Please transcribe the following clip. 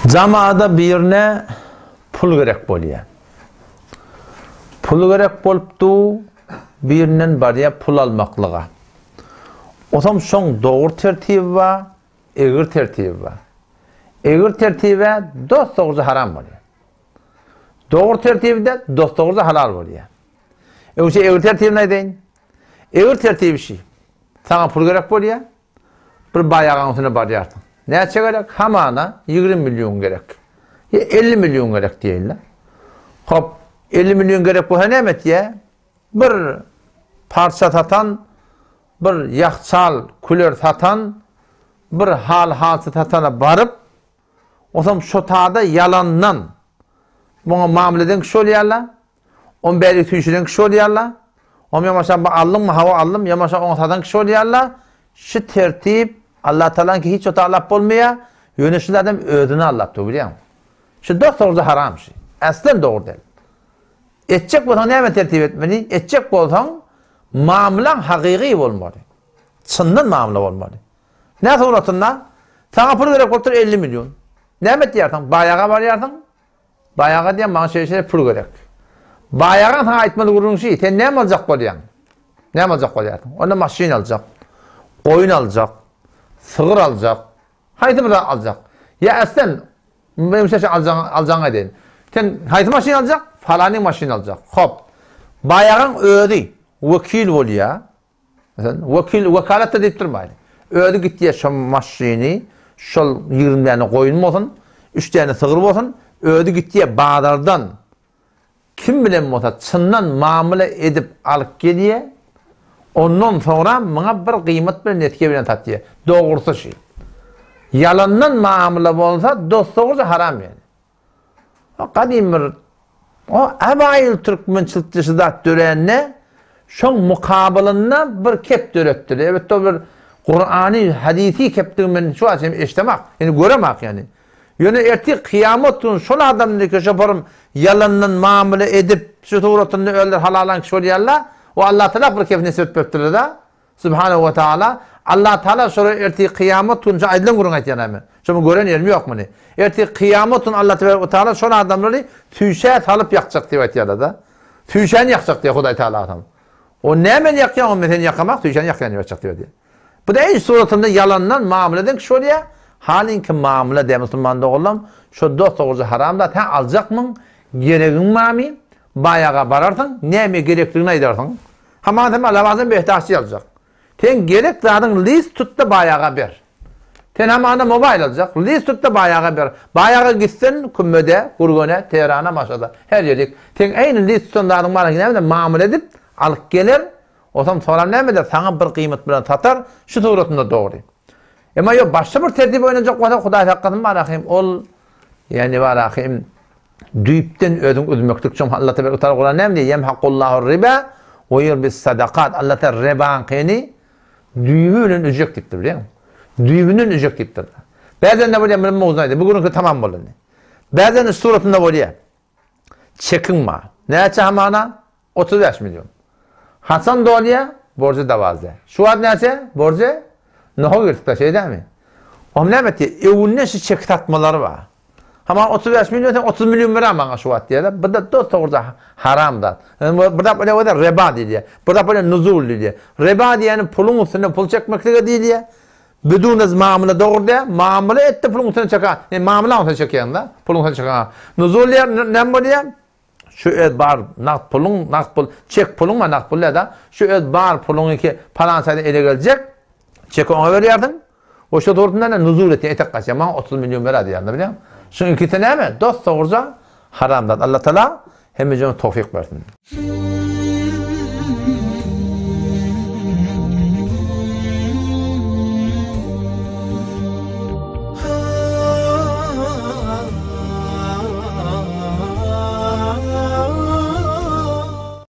Jamada birine pul gerek bolýar. Pul gerek bolup du, birinden barýar pul almaklyga. Osam şoň dogry tertibi bar, egri tertibi bar. Egri tertibe dos-dogruja haram bolýar. Dogry tertibi-de dos-dogruja halal bolýar. Öňçe egri tertibini aýdaýyn. Egri tertibi şi. Saňa pul gerek bolýar. Bir baýagaň üstüne barýarsyň. Näçe gerek? Hamana 20 million gerek. Ýa 50 million gerek diýeýin-le. Hop, 50 million gerek bolsa näme etýär? Bir parça satan, bir ýahçal küler satan, bir hal-halçy satana baryp, Osam şo tada ýalandan muňa mamla eden kişi bolýarlar. On bäri süýşüren kişi bolýarlar. Om ýamaşa bu aldyňmy, hawa aldym, ýamaşa oňa satan kişi bolýarlar. Şu tertip Allah Taalanyňky hiç ota alap bolmaýar. Ýöne şu adam özüni aldapdyr bilýäňmi? Şu dos-dogruja haram şu. Aslan dogry däl. Etjek bolsaň näme tertip etmeli? Etjek bolsaň mamlaň hakyky bolmaly. Çyndan mamla bolmaly. Nä suratynda? Saňa pul gerek bolupdyr 50 million. Näme etýärsiň? Baýaga barýarsyň. Baýaga diýýän, maňa şeýle şeýle pul gerek. Baýagaň saňa aýtmaly gürrüňi şi, sen näme aljak bolýaň? Näme aljak bolýarsyň? Onda maşyn aljak, goýun aljak, sygyr aljak, haýsy bir zat aljak. Ýa äslen, men şeýle aljaň, aljaňy aýdaýyn. Sen haýsy maşyn aljak? Falanyň maşyny aljak. Hop. Baýagaň özi wekil bolýar. Meselem, wekil, wekalat-da diýip durmaýly. Özi gitýär şo maşyny, şol 20 däne goýun bolsun, 3 däne sygyr bolsun, özi gitýär bazardan kim bilen bolsa çyndan mamla edip alyp gelýär. Ondan soňra muňa bir gyýmat bilen nesýe bilen satýar. Dogrusy şi. Ýalandan mamla bolsa dos-dogruja haram ýöne. Gadym bir o abaýyl türkmençilikde şu zat dörände şoň mukabylynda bir kep döretdiler. Elbetde ol bir Kurany, hadisi kepdigini men şu wagt hem eşdemak, ýani göremak ýani. Ýöne ertir kyýamat gün şol adamny şoparym ýalandan mamla edip şu suratynda öler halalan kişi bolýarlar. O Allah Taala bir kep nesip beripdir-de. Subhanehu we Taala, Allah Taala şolara ertir kyýamat güni şu aýdylan gürrüňi aýtýan men. Şo gören ýerim ýok muny. Ertir kyýamat güni Allah Tebarek we Taala şol adamlary süýşä salyp ýakjak diýip aýtýarlar-da. Süýşäni ýakjak diýýär Hudaý Taala adam. O nämeni ýakýan o men seni ýakamak süýşäni ýakýan diýip aýtjak diýip aýdýar. Bu da iş suratynda ýalandan mamla eden kişi bolýar. Halyňky mamla diýýär musulman doganlarym. Şo dost dogruja haram zat. Hä aljakmyň? Geregiň barmy? Baýaga bararsyň, näme gerekligini aýdarsyň. Haman sen alabazdan behdaşçy aljak. Sen gerek zadyň list tutda baýaga ber. Sen hamana mobaýl aljak, list tutda baýaga ber. Baýaga gitsin Kümmede, Gürgene, Tehrana, Maşada, her ýerik. Seň eýni list tutan zadyň bar näme mamla edip alyp geler, osam soram näme eder saňa bir gyýmat bilen satar, şu suratynda dogry. Emma ýok başga bir tertip oýnajak bolsa Hudaý saklasyn barahym ol ýani barahym Düýpden özüň üzmeklik üçin Allah tebarek we taala Kuranda näme diýýär? Ýemhakullahu riba we ýurbis sadakat. Allah taala ribaňkyny düýbi bilen üzjek diýipdir, bilýäňmi? Düýbünden üzjek diýipdir. Bäzende bolýar, bilim mowzuny aýdýar. Bu günüňki tamam boldy indi. Bäzende suratynda bolýar. Çekiň bar. Näçe hamana? 35 million. Haçan dolýar? Borjy dawazda. Şu wagt näçe? Borjy? Noha girdik-de, şeý dälmi? Ohm näme etdi? Öwünde şu çeki satmalary bar. Hama 35 million sen 30 million ber maňa şu wagt diýýär. Bu da dos-dogry haram zat. Bir zat bolýar, o reba diýilýär. Bir zat bolýar nuzul diýilýär. Reba diýeni puluň üstüne pul çekmeklige diýilýär. Bidunez mamla dogry diýär. Mamla etdi puluň üstüne çekä. Yani mamla üstüne çekýän-de, puluň üstüne çekä. Nuzul diýär, näme bolýar? Şu öz bar nagt puluň, nagt pul, çek puluň we nagt pul ýa-da şu öz bar puluňy ki palançadan ele geljek, çeki oňa berýärsiň. O şu durdundan da nuzul etýän etek gaçýar. Maňa 30 million ber diýýär, bilýäňmi? Şuň ikisi näme? Dost dogruja haram zat. Allah Taala hemmejeme towfik bersin.